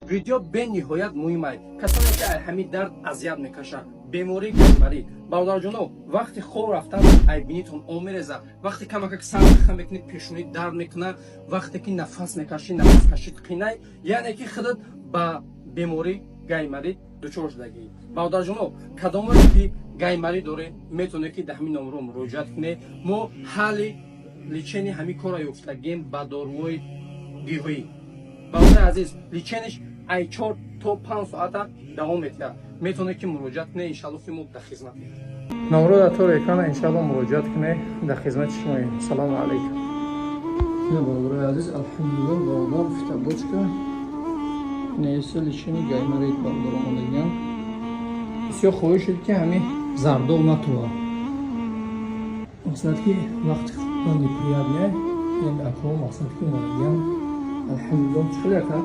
Видео бениҳоят муҳим ай. Касоне ки ай ҳамин дард азият мекашад, бемории гайморит. Бародарҷоно, вақти хоб рафтан ай бинитон об мерезад, вақте камакак сар хам мекунед, пешонӣ дард мекунад, вақте ки нафас мекашӣ, нафас кашид қинай, яъне ки худат ба беморӣ гайморит дучор шудагӣ. Бародарҷоно, кадоме ки гайморит доред, метавонед ки дар ҳамин номро муроҷиат кунед. Мо ҳалли лечение ҳамин корро ёфтагем ба доруҳои гиёҳӣ. Бародари азиз, лечение ш ай 4 то 5 соата давом метиҳад. Метавонед ки муроҷиат кунед, иншалло ки мо дар хизматем. Номро дар тори экрана, иншалло, муроҷиат кунед, дар хизмати шумоем. Салому алайкум. Бародарои азиз, алҳамдулилло, бародар, фитобочка неса, лечение гайморит. Бародар омадагиам, бисёр хоҳиш шуд, ки ҳамин зардоб натува. Мақсад ки вақти хӯрдан неприятный. Яъне акро мақсад ки омадагиам, алҳамдулилло. Чӣ хеле, ака?